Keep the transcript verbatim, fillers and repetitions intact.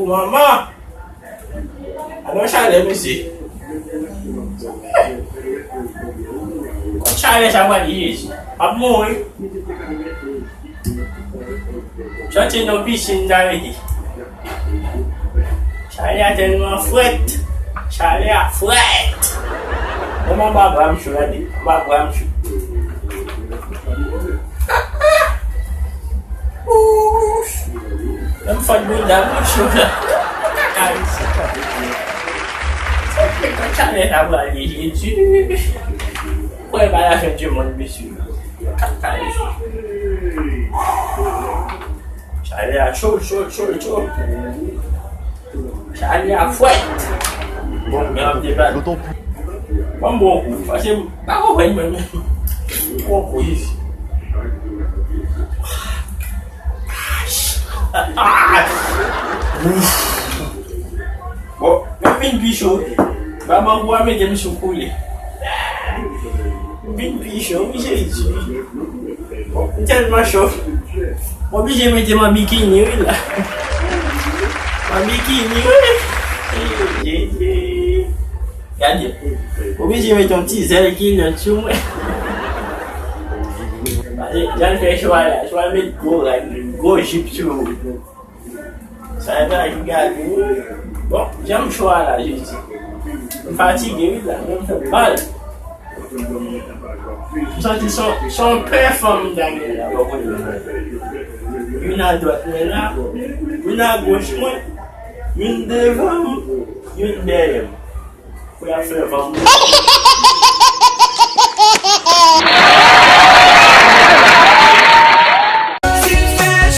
Manman! Adan chalè, mesye. Kot chalè sa pral ye, Jezi? M ap mouri. Sòti nan pisin, sa vle di. Chalè a tèlman frèt. Chalè a frèt. Mwen, anba bra m cho, gade. Anba bra m cho. Ouf. Menm fòt bounda m cho la. Kaka isi. Sa fè kòk chalè la pral ye, Jezi. Kwè pa la fin du monde, mesye. Kaka isi. Chalè a cho, cho, cho, cho. Chalè a fwèt. Bon, men ap debat. Ban m bon kou, paske m pa konprann mwen menm. Bon kou isi. Ah! Ouf. Bon, mwen vin pi cho. Ba m ankou a mete m sou koule. M vin pi cho, wi, Jezi. Bon, m tèlman cho. M oblije mete m an bikini, wi, la. An bikini, wi. Jezi. Gade. Oblije mete yon ti zèl kilòt sou mwen. Pase, jan l fè cho a la, cho a met gwo rad, gwo jip sou ou. Sa e bagay ki gade, wi. Bon, jan m cho a la, Jezi. M fatige, wi, la. Mwen fè mal. M santi son, son pè fanm m ta gen la. Youn adwat mwen la, youn agoch mwen, youn devan m, youn dèyè m. Pou y ap fè vann.